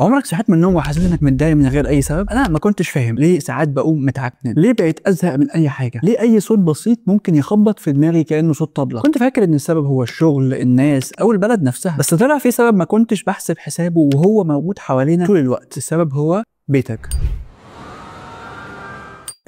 عمرك صحيت من النوم وحسيت انك متضايق من غير اي سبب؟ انا ما كنتش فاهم ليه ساعات بقوم متعكنن، ليه بقيت ازهق من اي حاجة، ليه اي صوت بسيط ممكن يخبط في دماغي كانه صوت طبله. كنت فاكر ان السبب هو الشغل، الناس، او البلد نفسها، بس طلع في سبب ما كنتش بحسب حسابه وهو موجود حوالينا طول الوقت. السبب هو بيتك.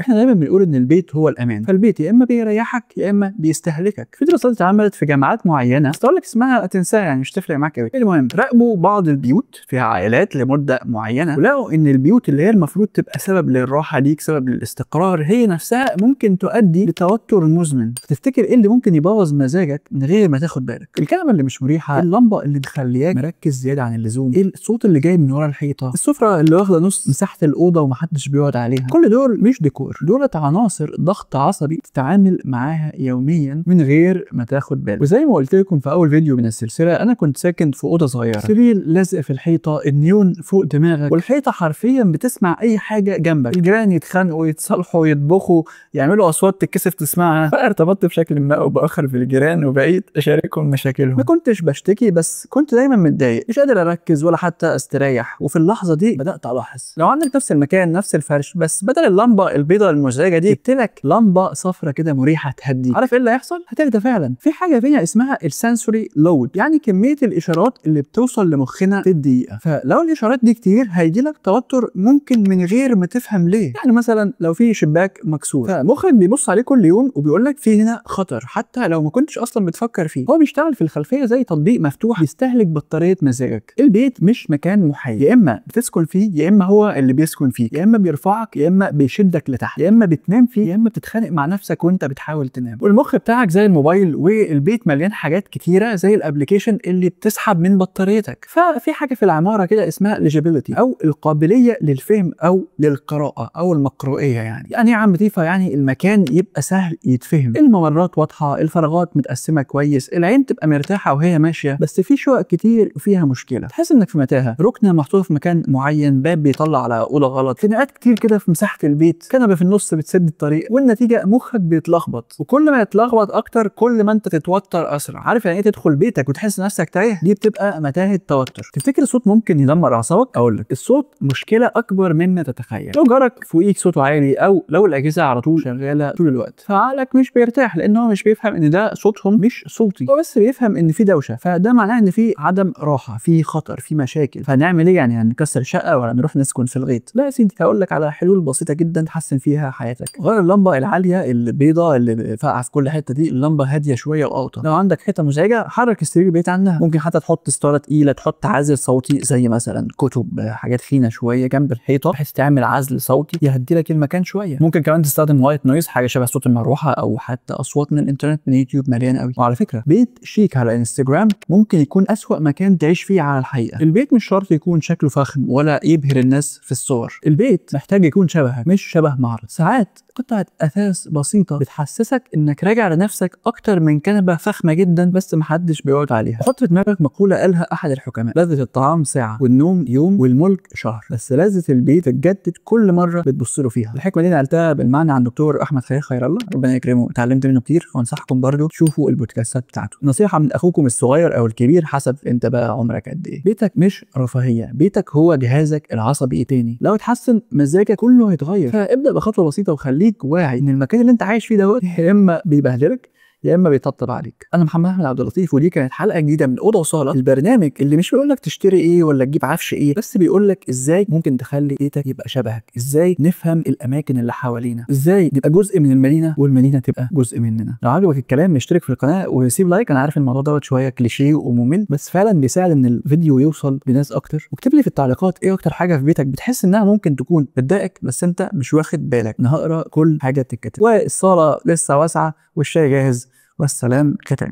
احنا دايما بنقول ان البيت هو الامان، فالبيت يا اما بيريحك يا اما بيستهلكك. في دراسات اتعملت في جامعات معينة، بس اقول لك اسمها تنساها يعني مش تفرق معاك قوي. المهم راقبوا بعض البيوت فيها عائلات لمدة معينة، ولقوا ان البيوت اللي هي المفروض تبقى سبب للراحة ليك، سبب للاستقرار، هي نفسها ممكن تؤدي لتوتر مزمن. تفتكر ايه اللي ممكن يبوظ مزاجك من غير ما تاخد بالك؟ الكنبة اللي مش مريحه، اللمبة اللي مخلياك مركز زيادة عن اللزوم، ايه الصوت اللي جاي من ورا الحيطة، السفرة اللي واخده نص مساحة الاوضة ومحدش بيقعد عليها. كل دول مش ديكور، دولت عناصر ضغط عصبي تتعامل معاها يوميا من غير ما تاخد بالك. وزي ما قلت لكم في اول فيديو من السلسلة، انا كنت ساكن في اوضة صغيرة، سرير لازق في الحيطة، النيون فوق دماغك، والحيطه حرفيا بتسمع اي حاجة جنبك. الجيران يتخانقوا، يتصالحوا، يطبخوا، يعملوا اصوات تتكسف تسمعها. فارتبطت بشكل ما او باخر بالجيران وبقيت اشاركهم مشاكلهم. ما كنتش بشتكي، بس كنت دايما متضايق، مش قادر اركز ولا حتى استريح. وفي اللحظة دي بدات الاحظ لو عندك نفس المكان نفس الفرش، بس بدل اللمبة البيضة المزعجة دي جبت لك لمبة صفرة كده مريحه تهدي، عارف ايه اللي هيحصل؟ هتهدى فعلا. في حاجة فينا اسمها ال sensory load، يعني كمية الاشارات اللي بتوصل لمخنا في الدقيقة. فلو الاشارات دي كتير هيجي لك توتر ممكن من غير ما تفهم ليه. يعني مثلا لو في شباك مكسور، فمخك بيبص عليه كل يوم وبيقول لك في هنا خطر، حتى لو ما كنتش اصلا بتفكر فيه. هو بيشتغل في الخلفية زي تطبيق مفتوح بيستهلك بطارية مزاجك. البيت مش مكان محايد، يا اما بتسكن فيه يا اما هو اللي بيسكن فيه، يا اما بيرفعك يا اما بيشدك لتحت، يا اما بتنام فيه يا اما بتتخانق مع نفسك وانت بتحاول تنام. والمخ بتاعك زي الموبايل، والبيت مليان حاجات كتيرة زي ال application اللي بتسحب من بطاريتك. ففي حاجة في العمارة كده اسمها legibility، او القابلية للفهم او للقراءة او المقروئيه. يعني يا عم تيفا، يعني المكان يبقى سهل يتفهم، الممرات واضحة، الفراغات متقسمه كويس، العين تبقى مرتاحة وهي ماشية. بس في شقق كتير فيها مشكلة، تحس انك في متاهه، ركنه محطوطة في مكان معين، باب بيطلع على اوضة غلط، خناقات كتير كده في مساحة البيت، كنبة في النص بتسد الطريق، والنتيجة مخك بيتلخبط. وكل ما يتلخبط اكتر كل ما انت تتوتر اسرع. عارف يعني ايه تدخل بيتك وتحس نفسك تايه؟ دي بتبقى متاهه توتر. تفتكر الصوت ممكن يدمر اعصابك؟ اقول لك الصوت مشكلة اكبر مما تتخيل. لو جارك فوقيك صوته عالي، او لو الاجهزة على طول شغالة طول الوقت، فعقلك مش بيرتاح، لان هو مش بيفهم ان ده صوتهم مش صوتي، هو بس بيفهم ان في دوشه، فده معناه ان في عدم راحة، في خطر، في مشاكل. فهنعمل ايه يعني؟ هنكسر شقه ولا نروح نسكن في الغيط؟ لا يا سيدي، هقول لك على حلول بسيطة جدا تحسن فيها حياتك. غير اللمبة العالية البيضاء اللي فاقعه في كل حتة دي، اللمبة هادية شوية واوطى. لو عندك حتة مزعجة حرك السرير بعيد عنها. ممكن حتى تحط ستارة تقيلة، تحط عازل صوتي زي مثلا كتب، حاجات خينه شوية جنب الحيطة بحيث تعمل عزل صوتي يهدي لك المكان شوية. ممكن كمان تستخدم white noise، حاجة شبه صوت المروحة او حتى اصوات من الانترنت، من يوتيوب مليان قوي. وعلى فكرة بيت شيك على انستجرام ممكن يكون اسوأ مكان تعيش فيه على الحقيقة. البيت مش شرط يكون شكله فخم ولا يبهر الناس في الصور، البيت محتاج يكون شبهك مش شبه معرض. ساعات قطعة أثاث بسيطة بتحسسك إنك راجع لنفسك أكتر من كنبة فخمة جدا بس محدش بيقعد عليها. حط في دماغك مقولة قالها أحد الحكماء: لذة الطعام ساعة، والنوم يوم، والملك شهر، بس لذة البيت تتجدد كل مرة بتبص له فيها. الحكمة دي نقلتها بالمعنى عن دكتور أحمد خير خير الله، ربنا يكرمه، اتعلمت منه كتير، وأنصحكم برضو تشوفوا البودكاستات بتاعته. نصيحة من أخوكم الصغير أو الكبير حسب أنت بقى عمرك قد إيه: بيتك مش رفاهية، بيتك هو جهازك العصبي التاني. لو اتحسن مزاجك كله هيتغير. فابدأ بخطوة بسيطة وخليك واعي ان المكان اللي انت عايش فيه دوت يا اما بيبهدلك يا اما بيطبطب عليك. انا محمد احمد عبد اللطيف، ودي كانت حلقة جديدة من اوضة وصاله، البرنامج اللي مش بيقول لك تشتري ايه ولا تجيب عفش ايه، بس بيقول لك ازاي ممكن تخلي بيتك يبقى شبهك، ازاي نفهم الاماكن اللي حوالينا، ازاي نبقى جزء من المدينة والمدينة تبقى جزء مننا. لو عجبك الكلام اشترك في القناة وسيب like. انا عارف الموضوع دوت شوية كليشيه وممل، بس فعلا بيساعد ان الفيديو يوصل لناس اكتر. واكتب لي في التعليقات ايه اكتر حاجة في بيتك بتحس انها ممكن تكون بتضايقك بس انت مش واخد بالك. انا هقرا كل حاجة بتتكتب. والصاله لسه واسعة والشاي جاهز، والسلام ختام.